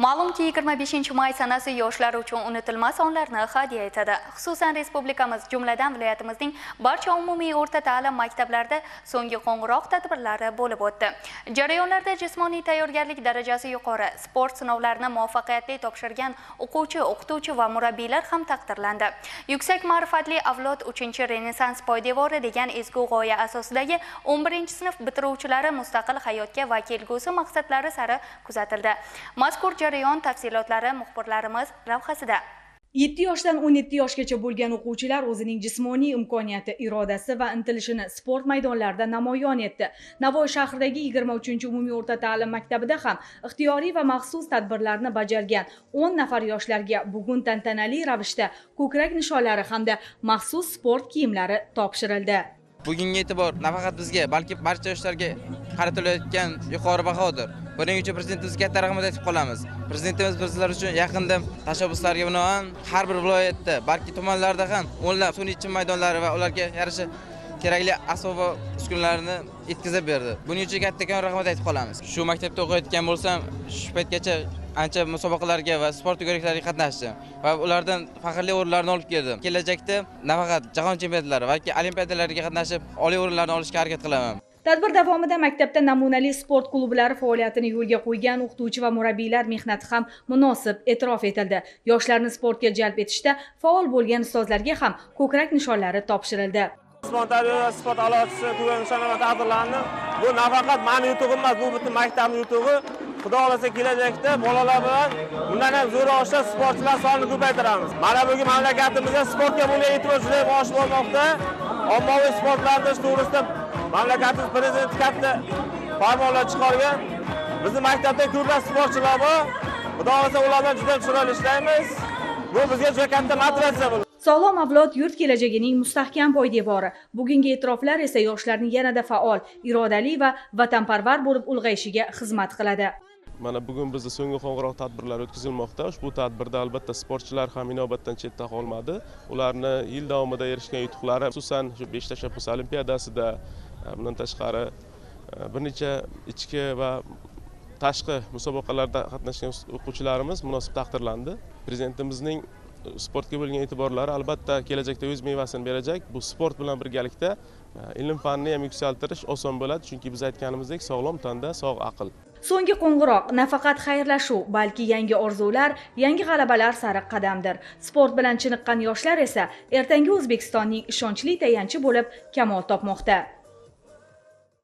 Ma'lumki, 25 may sanasi yoshlar uchun unutilmas onlarni hadya etadi. Xususan, respublikamiz, jumladan viloyatimizning barcha umumiy o'rta ta'lim maktablarida so'nggi qo'ng'iroq tadbirlari bo'lib o'tdi. Jarayonlarda jismoniy tayyorgarlik darajasi yuqori, sport sinovlarini muvaffaqiyatli topshirgan o'quvchi, o'qituvchi va murabbiylar ham taqdirlandi. Yuksak ma'rifatli avlod 3-Renessans poydevori degan ezgu g'oya asosidagi 11-sinf bitiruvchilari mustaqil hayotga va kelgusi maqsadlari sari kuzatildi. Mazkur jarayon tafsilotlari muxbirlarimiz lavhasida. 7 yoshdan 17 yoshgacha bo'lgan o'quvchilar o'zining jismoniy imkoniyati, irodasi va intilishini sport maydonlarida namoyon etdi. Navoiy shahridagi 23-umumiy o'rta ta'lim maktabida ham ixtiyoriy va maxsus tadbirlarni bajargan 10 nafar yoshlarga bugun tantanali ravishda ko'krak nishonlari hamda maxsus sport kiyimlari topshirildi. Bugungi e'tibor nafaqat bizga, balki barcha yoshlarga qaratilayotgan yuqori bahodir. Buning uchun prezidentimizga katta rahmat aytib qolamiz. Prezidentimiz bizlar uchun yaqinda tashabbuslarga binoan har bir viloyatda, balki tumanlarda ham o'nlab sun'iy chim maydonlari va ularga yarasha kerakli asbob va uskunalarni yetkazib berdi. Buning uchun kattakon rahmat aytib qolamiz. Shu maktabda o'qiyotgan bo'lsam, shu paytgacha ancha musobaqalarga va sport to'garaklariga qatnashdim va ulardan faxrli o'rinlarni olib keldim. Kelajakda nafaqat jahon chempionatlari, balki olimpiadalarga qatnashib, oliy o'rinlarni olishga harakat qilaman. Tadbir davomida maktabda namunali sport klublari faoliyatini yo'lga qo'ygan o'qituvchi va murabbiylar mehnati ham munosib e'tirof etildi. Yoshlarni sportga jalb etishda faol bo'lgan ustozlarga ham ko'krak nishonlari topshirildi. Jismoniy tarbiya va sport a'lochisi ko'krak nishoni bilan taqdirlandim. Bu nafaqat mani yutug'im emas, bu butun maktabning yutug'i. Xudo xohlasa, kelajakda bolalar bilan bundan ham zo'rroq ishlab, sportchilar sonini ko'paytiramiz. Mana bugun mamlakatimizda sportga bo'lgan e'tibor juda ham oshib bormoqda. Ommaviy sportlantirish to'g'risida mamlakatimiz prezidenti katta farmonlar chiqargan. Bizni maktabda ko'plab sportchilar bor. Xudo xohlasa, ular bilan juda chiroyli ishlaymiz. Bu bizga juda katta motivatsiya bo'ladi. Sog'lom avlod yurt kelajagining mustahkam poydevori. Bugungi e'tiroflar esa yoshlarni yanada faol, irodali va vatanparvar bo'lib ulg'ayishiga xizmat qiladi. Mana bugun bizda so'nggi qo'ng'iroq tadbirlari o'tkazilmoqda. Ushbu tadbirda albatta sportchilar ham inobatdan chetda qolmadi. Ularni yil davomida erishgan yutuqlari, xususan shu besh tashabbus olimpiadasida, bundan tashqari bir necha ichki va tashqi musobaqalarda qatnashgan o'quvchilarimiz munosib taqdirlandi. Prezidentimizning sportga bo'lgan e'tiborlari albatta kelajakda o'z mevasini berajak. Bu sport bilan birgalikda ilm fanni ham yuksaltirish oson bo'ladi, chunki biz aytganimizdek, sog'lom tanda sog' aql. So'nggi qo'ng'iroq nafaqat xayrlashuv, balki yangi orzular, yangi g'alabalar sari qadamdir. Sport bilan chiniqqan yoshlar esa ertangi O'zbekistonning ishonchli tayanchi bo'lib kamol topmoqda.